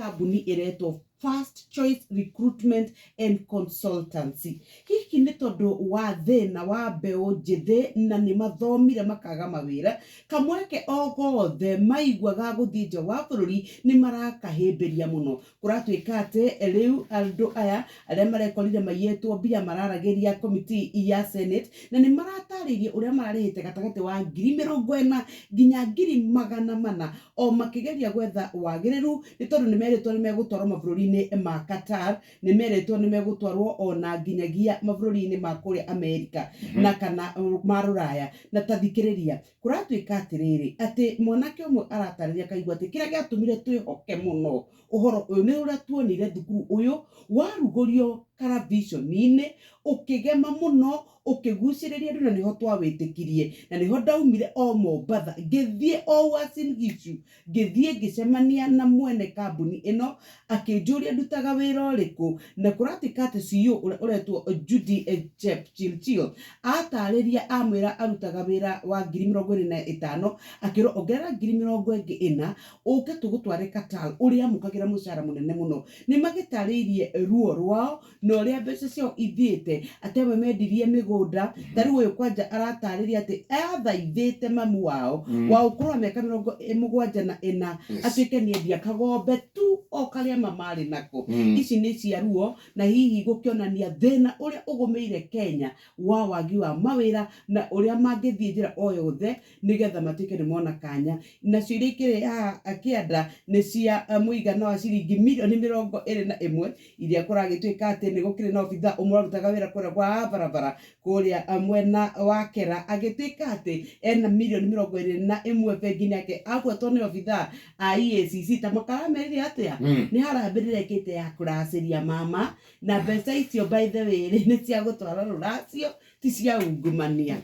Kambuni ĩretwo First Choice Recruitment and Consultancy. Hihi nĩ tondũ wa thĩna wa mbeũ njĩthĩ na nĩ mathomire makaga mawĩra, kamweke o gothe maigua ga gũthiĩ nja wa bũrũri nĩ marakahĩmbĩria mũno. Kũratuĩka atĩ rĩu andũ aya arĩa marekorire maiyĩtwo mbia mararagĩria committee ya Senate na nĩ maratarĩirie ũrĩa mararĩhĩte gatagatĩ wa 40,000 nginya 400,000 o makĩgeria gwetha wagĩrĩru nĩ tondũ nĩ merĩtwo nĩ megũtwarwo mabũrũri-inĩ ma Qatar, nĩ merĩtwo nĩ megũtwarwo ona nginyagia mabũrũri-inĩ ma kũrĩa Amerika na kana ma rũraya. Na ta thikĩrĩria, kũratuĩka atĩrĩrĩ, atĩ mwanake ũmwe aratarĩria akaigua atĩ kĩrĩa gĩatũmire twĩhoke mũno ũhoro ũyũ nĩ ũrĩa tuonire thukuru ũyũ warugũrio karaviconi-inĩ ũkĩgema mũno ũkĩgucĩrĩria andũ na nĩho twawĩtĩkirie na nĩho ndaumire o Mombatha ngĩthiĩ o Uasin Gishu ngĩthiĩ ngĩcemania na mwene kambuni ĩno akĩnjũria ndutaga wĩra ũrĩkũ na kũratuĩka atĩ CEO ũrĩa ũretwo Judy Chepchirchir atarĩria amwĩra arutaga wĩra wa 25,000 akĩrwo ongerera 40,000 ũke tũgũtware Qatar ũrĩamũkagĩra mũcara mũnene mũno. Nĩ magĩtarĩirie ruo rwao na ũrĩa mbeca ciao ithiĩte, atĩ amwe mendirie mĩgũnda, ta rĩu ũyũ kwanja aratarĩria atĩ athaithĩte mamu wao wa ũkũrũ wa mĩaka 74 atuĩke nĩ endia kagombe tu o karĩa ma marĩ nako. Ici nĩ cia ruo na hihi gũkĩonania thĩna ũrĩa ũgũmĩire Kenya wa wagi wa mawĩra na ũrĩa mangĩthiĩ njĩra o yothe nĩgetha matuĩke nĩ mona kanya. Nacio iria ikĩrĩ haha kĩanda nĩ cia mũigana wa ciringi mirioni 21 iria kũragĩtuĩka atĩ nĩ gũkĩrĩ na obitha ũmwe ũrarutaga wĩra kũrĩa kwa barabara kũrĩa mwena wa Kera agĩtuĩka atĩ ena mirioni 21 bengi-inĩ yake agwetwo nĩ obitha a EACC ta makaramerire atĩa nĩ harambĩ rĩrekĩte ya kũracĩria mama na mbeca icio by the way rĩ nĩ cia gũtwara rũracio ti cia ungumania.